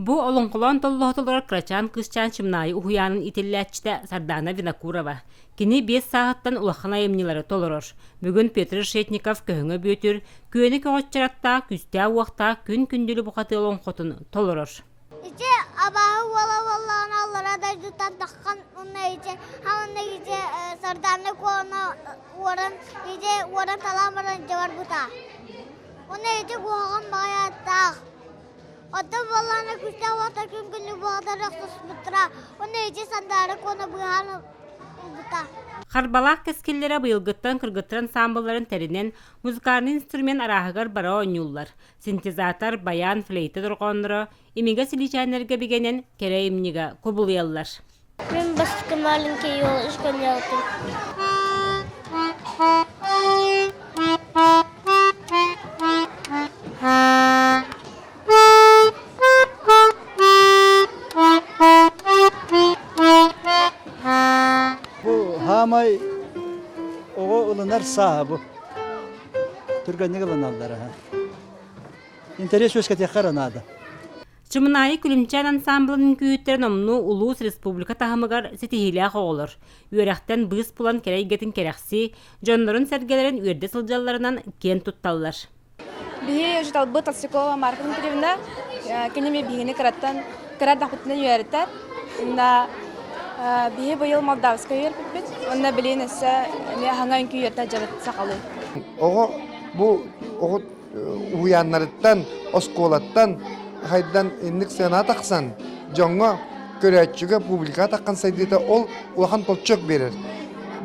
Бу олоҥхолоон толлоһо олорор кырачаан кыысчаан Чымнаайы уһуйаанын иитиллээччитэ Сардаана Винокурова. Кини биэс сааһыттан улахан айымньылары толорор. Бүгүн Петр Решетников Көһөҥө Бүөтүр, Күөнэ көҕөччөр аттаах күүстээх-уохтаах Күн Күндүлү бухатыы олоҥхотун толорор. Ити абааһы уола буоллаҕына аллара дойдуттан таххан уонна ити уонна ити Сардаана Куону уоран ити уоран талаан баран дьэ барбыта. Уонна ити куһаҕан баҕайы аттаах. Оттон буоллаҕына күүстээх уота күн күнү буолар охсуспуттара. Уонна ити Сандаара Куону быыһаан ылбыта. Харбалаах кэскиллэрэ быйылгыттан кыргыттар ансаамбылларын тэринэн, музыкальнай инструмент арааһыгар бара оонньууллар. Синтезатор, баян, флейта дорҕоонноро имигэс илиичээннэргэ бигэнэн кэрэ айымньыга кубулуйаллар. Мин бастакы маленький елочка делал. Бу хаамай оҕо ылынар сааһа бу. Түргэнник ылыналлар аһа. Интэриэс үөскэтиэххэ эрэ наада. Чымынаайы Күлүмчээн ансаамбылын үҥкүүһүттэрэ номнуо улуус, республика таһымыгар ситиһиилээх оҕолор. Үөрэхтэн быыс булан кэрэ эйгэтин кэрэхсии, дьоннорун-сэргэлэрин үөрдэ сылдьалларынан киэн тутталлар. Биһи учууталбыт Толстякова Марфа Дмитриевна кини биһигини кыраттан кыра эрдэхпитинэ үөрэтэр. Онно биһи быйыл Молдавскай үөрпүппүт. Онно билигин өссө эмиэ хаҥа үҥкүү үөрэтэ дьарык сахалыы. Оҕо бу оҕо уһуйааннарыттан, оскуолаттан хайдан инник сыана тахсан, дьоҥҥо, көрөөччүгэ, публикаҕа таххан сайдыыта ол улахан толчок биэрэр.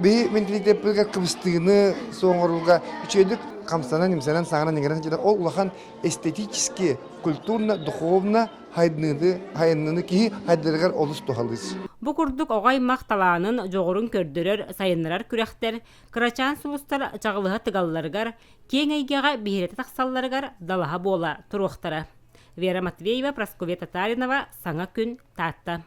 Биһи менталитеппытыгар кыбыстыыны суоҥорууга үчүгэйдик хамсанан-имсэнэн, саҥаран-иҥэрэн сылдьар ол улахан эстетически, культурно, духовно хайдыныыны, хайынныны киһи хайдарыгар олус туһалыыр. Бу курдук оҕо аймах талаанын, дьоҕурун көрдөрөр, сайыннарар күрэхтэр кырачаан сулустар чаҕылыһа тыгалларыгар, киэҥ эйгэҕэ биһирэтэ тахсалларыгар далаһа буола туруохтара. Вера Матвеева, Прасковья Татаринова, Саҥа күн, Таатта.